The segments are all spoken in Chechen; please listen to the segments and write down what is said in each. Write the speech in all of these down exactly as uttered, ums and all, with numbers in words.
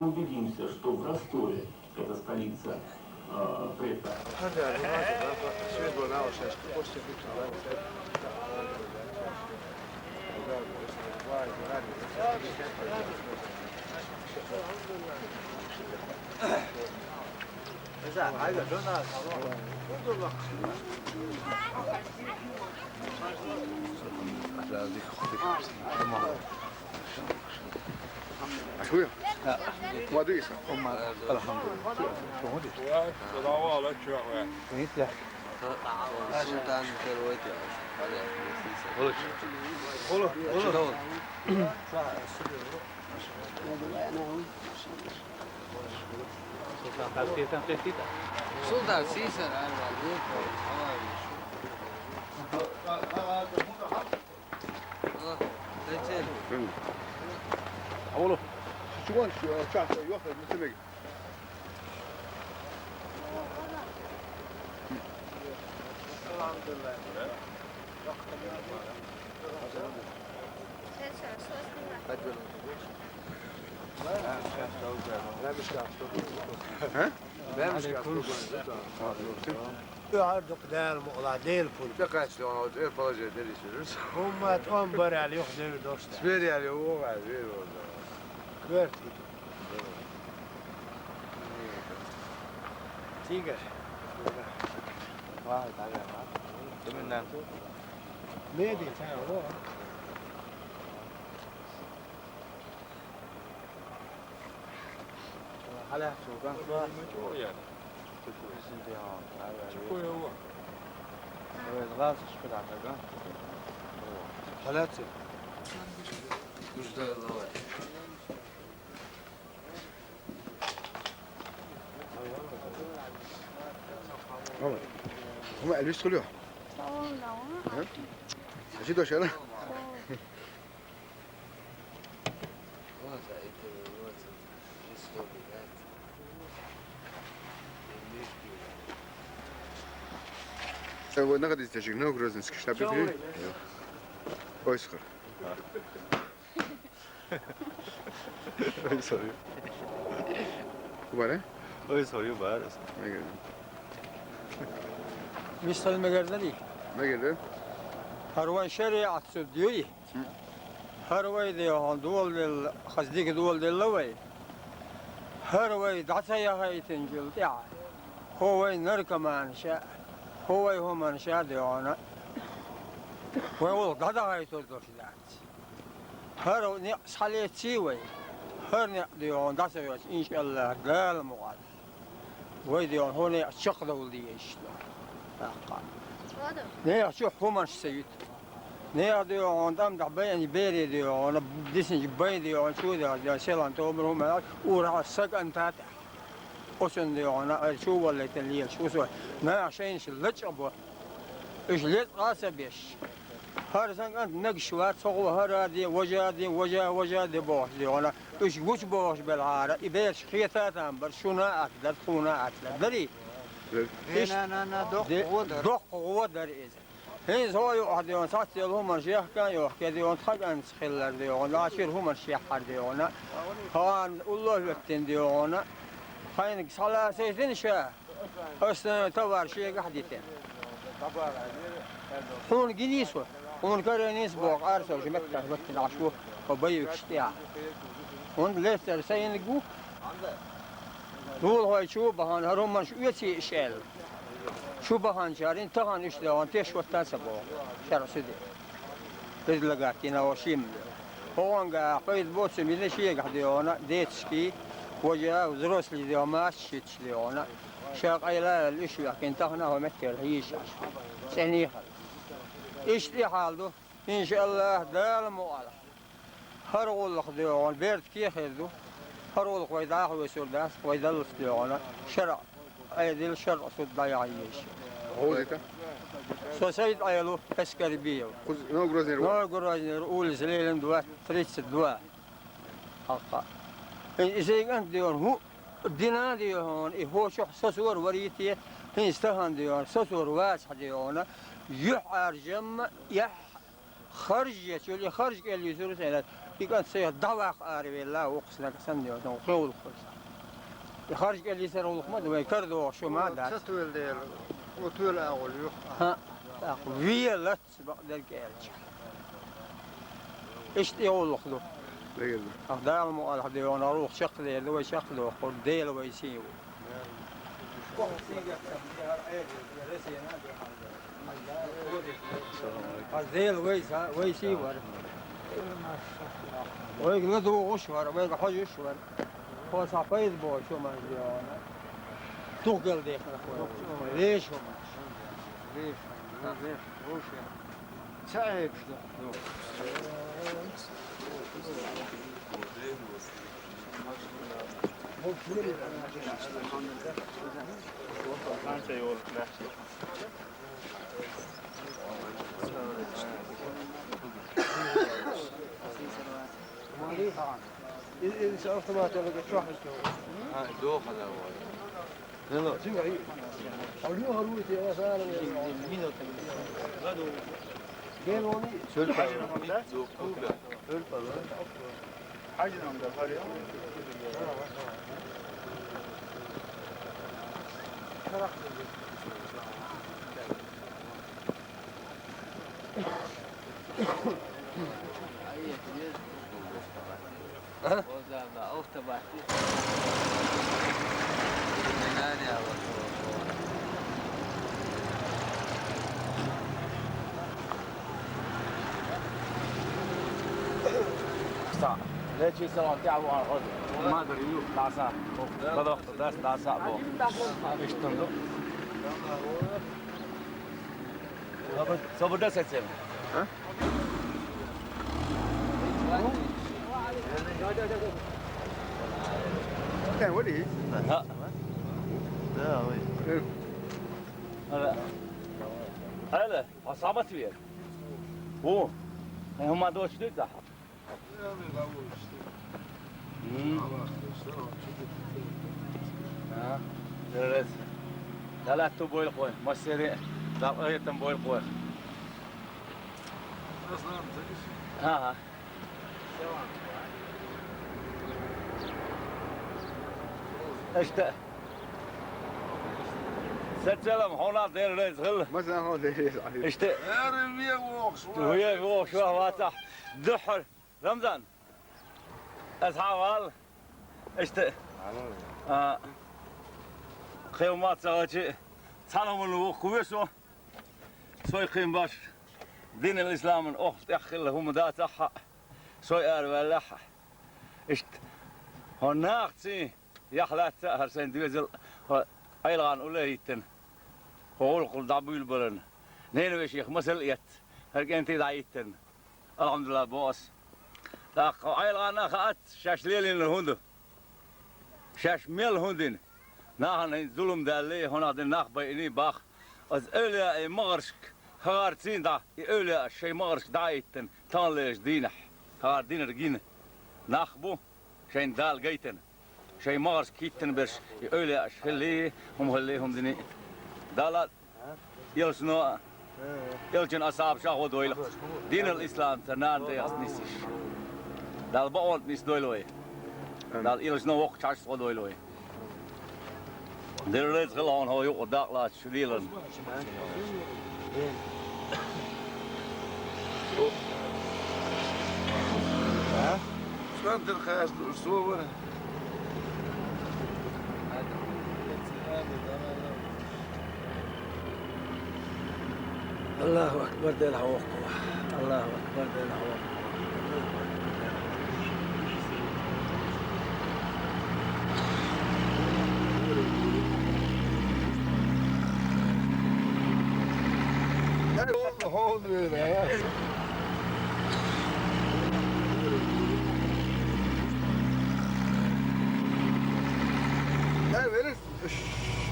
Убедимся, что в Ростове, это столица э, предка. أخويا، ما أدري إيش. الحمد لله. شو مدري؟ Bedava ala çöre. Neyse. Sultan Terweti. Oğlum, oğlum. Sultan Terweti. Sultan Sisar. Oğlum. Şu çıkıyor, şu çarşı yok, ne demek? He? Ardık değil mi ola değil pul. Çok açtı ona, el palaca deli sürürüz. Ummat on barel yok devir dost. Ver yani o var, ver orada. Ver. Tiger. Vay, tabii ama. Deminden. Ne diyeyim sen o? Hala çoban. Çoğu yani. Şimdi ya. Çoğu ya. Evet, gaz çıkıyor. Hala çık. هم البس خلوه. ها؟ شي دوش انا. Sen bu ne kadar isteyecek? Ne o Grozinski? Şuna bir Ой, схор. Ой, сори. Kubare? Ой, сори, бар. Ne geldi? Misal megerdeni. Ne geldi? Harwan şeriat sürdüğü. Harway diyor, duol del, hazdik duol del laway. Harway data ya haytin jil ya. Howay narkaman şa. Howay homan şa diyor ona. Ve ol dada haytur doşlar. Har ne saleti vay. Har ne diyor, onda seviyoruz inşallah. Gel muğal. Vay diyor, hone çık da oldu işte. Bak. Ne ya şu human seyit. Ne ya diyor, ondan da ben beri diyor, ona desin ki ben diyor, şu diyor, diyor, selam, to ömür human, uğra sak antata. O sen diyor, ona, ay, şu vallahi telliye, şu su. Ne ya şeyin şu, laç bu. Üç let kasa beş. Har sen kan ne kişi var, soğuk har diye, hoca diye, hoca, hoca diye boğaz diyor ona. Üç güç boğaz bel ara, iber şikayet atan bir, şuna atlar, şuna atlar. Biri. Evet. İş, Na na na dok de, o da. Dok o der iz. Hiç o yok diyor, saç yolu mu, şey kan yok, diyor, takan sıkırlar diyor ona, aşır human şey yapar diyor ona. Havan ullah yötten diyor ona. Hayın salasetin şey. Üstüne tavar şey gahdite. Hun ginis o. Hun karenis bu. Arsa şu metten metten aşu. O bayu işte ya. Hun lester sayın bu. Dul hoy şu bahan haruman şu üyesi işel. Şu bahan çarin tahan işte on teş vattan sabo. Şarası de. Biz lagatina o şimdi. Hoğanga koyuz bosu bile şey gahdi ona. Detski. Hoca взрослый diyor, maç şitli ona. Şaq ayla iş yakin tahna o metter hiç. Seni hal. İşte haldu. İnşallah dal muala. Har qulluk diyor, bert ki hezdu. Har qulluk vay daha ve surdas, vay dalus diyor ona. Şara. Aydil şara sud dayağı iş. Ходите? Сосед айлу эскербиев. Ну, Грозный. Но Грозный улица Ленин два, тридцать два. Halka. Iseygan diyor, hu dina diyor, i hoşuh sosur variyeti, hinstahan diyor, sosur vas diyor ona. Yuh arjam, yah harj, şöyle harj geliyor sürü senet. И кӀант сайх дӀаваккха аравелла, воккхача нагахь санна, йоӀ, хевлух вай. И харжа кӀел йисар гӀуллакх ма ду, вай кара догӀуш шу ма дац. Ца тоьла дела, о тоьла агӀур ю. ХӀаъ, тӀаккха велац бакъдерг аьлча. Иштта и гӀуллакх ду. Дагадо. Ахь Дала ма алахь, дегӀана гӀуллакх чакхдер ду, вай чакхдохур, Дела вай сий ву. Хьан Дела вай са-, вай сий вара. Вайга ладугӀуш вара, вайга хьожуш вара. Хьо цхьа пайда бохуш хӀуманаш дегӀана. Тухгал дехна хьо. Вешамаш. Вешамаш. Вешамаш. Ца Ӏебаш ду. صح. لا شيء سلام تعبوا عن غد. ما أدري يو. لا صح. لا ضغط بس لا صح بو. إيش تندو؟ صبر، صبر ده سيسير. ها؟ لا، ولي. ها. لا، وين؟ إيه. هلا. هلا. عصابة وين؟ هو. هم ما دوش دوتا. مم. ها. درس. ثلاثة بويل قوي. ما سريع. لا، إيه، تم بويل قوي. ها، ها. اشتاء. ست سلام، هنا دير ريز غل. مثلًا هو دير ريز عليه. اشتاء. يا ربي، وخش، وخش. ويا وخش، واه، واه، صح. دحر. رمضان. أصحاب هال. اشتاء. آه. خيومات سواتي. صالهم الوقوسو. Сой кхин баш, динал исламан охьа тӀеххилла хӀума дацахьа, сой араваьллахьа. Иштта, хьо нахаций, яхь лаьцна а хӀара сайн доьзал, хьо Ӏелгана уллехӀиттина, хьо гӀуллакхал дӀабуьйлабаларна. Ненавешех масал а эцна, хӀара кӀентий дӀахӀиттарна. Алхьамдулла, боху ас. ТӀаккха хьо Ӏелгана а хаьац, шаьш лелийнар хӀун ду. Шаьш мел хӀун дина? Нахана хӀинца зулам даьллий, хӀунах дина нах байиний бах. Аса эвлаяий магӀаршка хӀара цин дӀа, и эвлаяаш шайн магӀаршка дӀа а хӀиттина, таханлерчу дийнахь хӀара динарг гина нах бу, шайн Дала гайтина. Шайн магӀаршка хӀиттина берш, и эвлаяаш хиллий, хӀума хиллий, хӀума диний. Дала Элчано а, Элчан асхьабаш а гӀо дойла. Динал ислам ца нана дайхьа нисиш. Дала бакъонца нисдойла вай. Дала Элчано воккхачу хьашташ гӀо дойла вай. Дерриг а хила хьуна хьо юкъа дакъа лаьцна шу леларна. А? ЦӀондара хаза лууш со вара. Аллаху акбар, Дела хьо воккху. Аллаху акбар, Дела хьо воккху.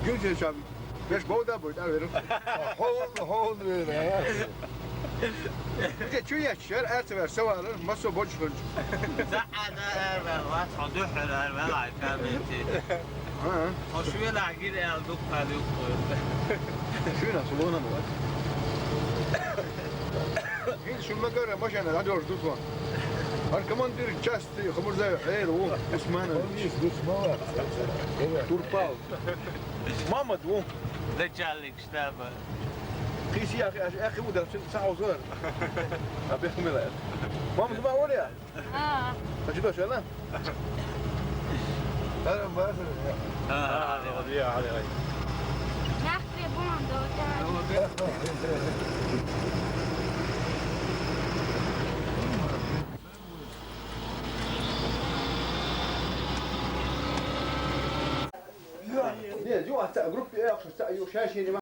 Гуьнчен чам, беш бовда буй, тӀавер. Хьол, хьол вера. Уке чу яч, шер арца вер, савалар, масо боч хунч. Сахана арвел, ват хо дуьххьара арвел, ай, камити. А? Хо шуьла гир эл дукха дукха. Шуьна сулона бат. Ил шумагара машина радор дукха. ХӀара командир части Хамурзаев Ӏер ву, Усманович. Турпал. Мамад ву. Начальник штаба. Кхийсий яхи, аша яхи ву, даьлчун ца хьовзар. Абе хумила. Мамад ма варя? А. Хачи дошала? Тарам басар. А, а, а. Нах требуем до. Не, ю, а ца группе, я, что ца, ю, ща, ща,